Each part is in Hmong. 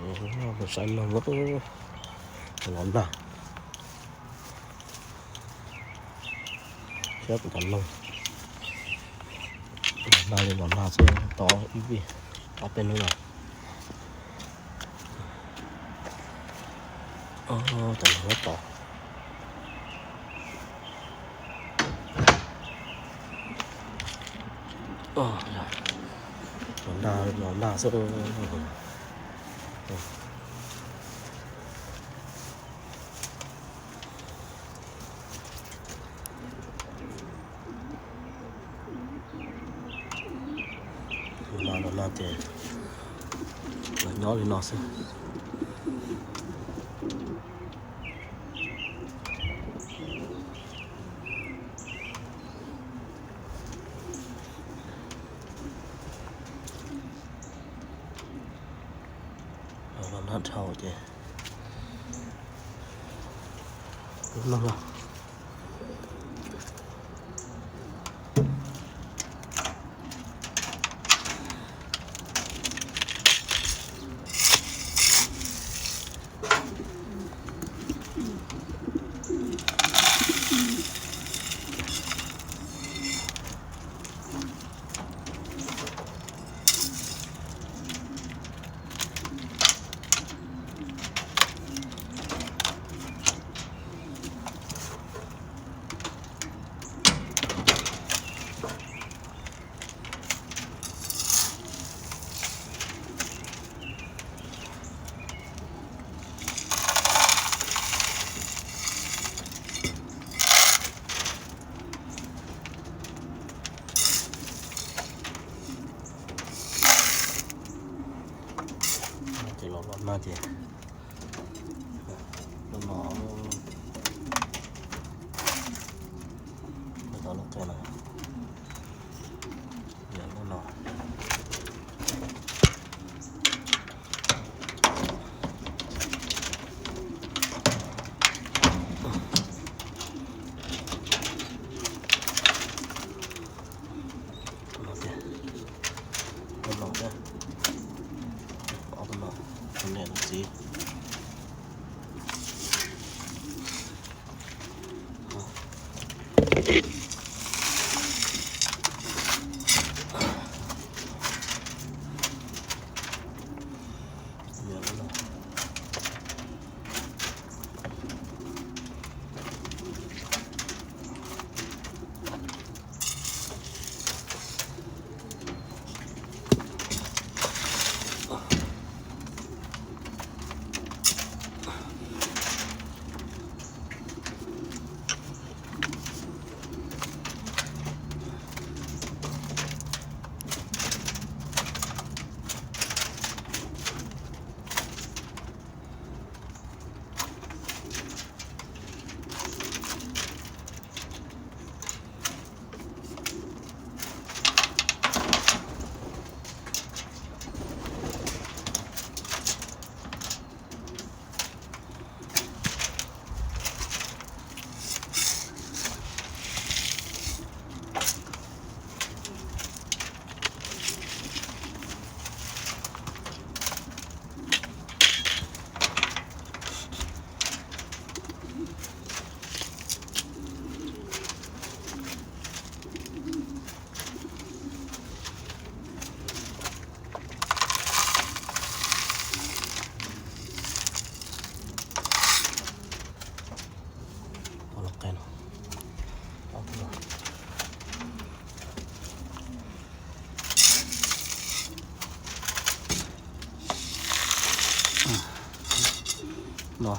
Mus saib noog, los nag. Saib kuv cov noog, los nag li los nag xwb, tau ib vij ob peb hnub no. Cov noog tod. Los nag, los nag xwb. Los nag, los nag ces los nyob li no xwb. Los nag dhau ces lub noog los. Ces los los nag ces lub no, lub no, lub qe no, yog lub no. Lub no thiab, lub no thiab, ob lub no, tus niam tus txiv. Los qe no. No.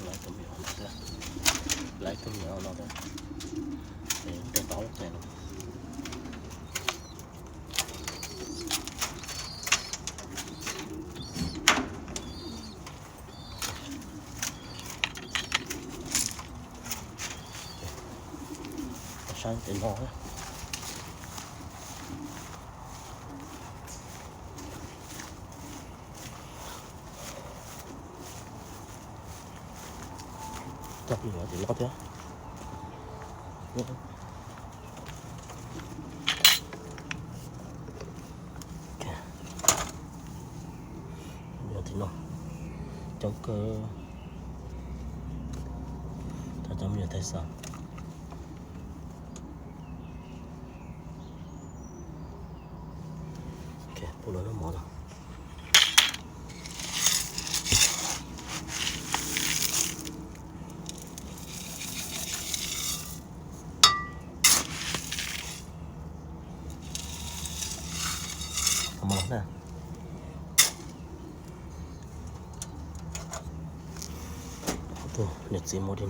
Laiv tus me nyuam no thiab, laiv tus me nyuam no thiab, es tej tau lub qe no. Saib tej no. Coj peb yuav tim no thiab. Yuav tim no coob kawg. Cov cov me nyuam thaij xav. Pub lawv noj mov no. Mov na. Tus niam txiv mus li.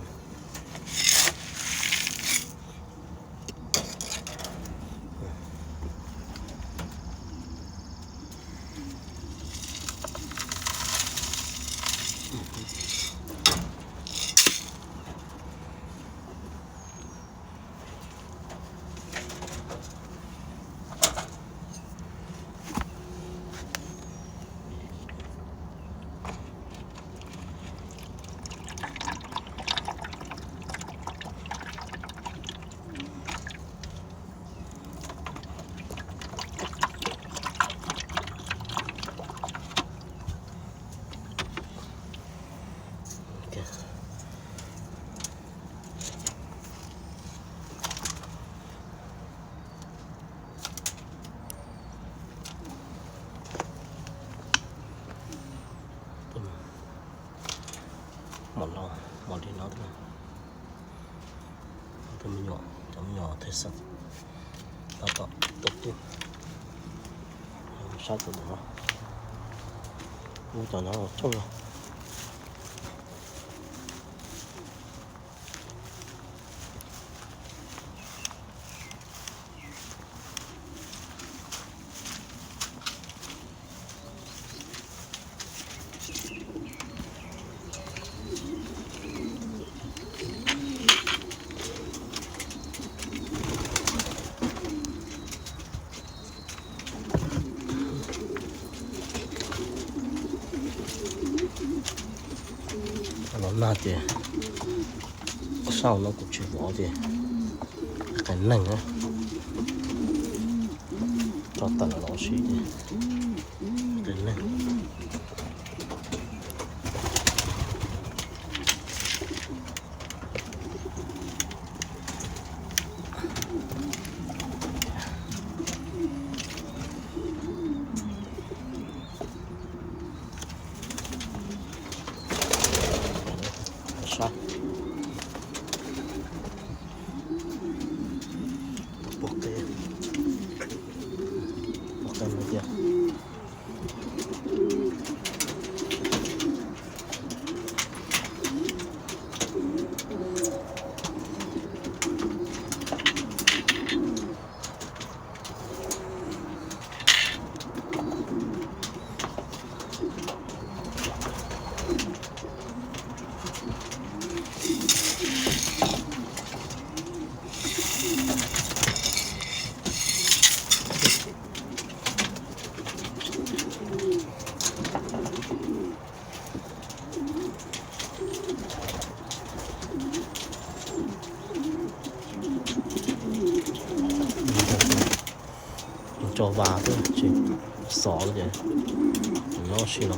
Mov no, mov li no. Tus me nyuam, cov me nyuam thaij xav tab tom tuaj pw. Saib tus no, muab cov no coj los. Los nag ces sab hauv no kuv tsis vov ces qias neeg na. Tso tawm los si ces qias neeg. Sab pog qe, pog qe no tiag. Tso vas thiab tsis xov ces nyob si no.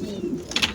Ib,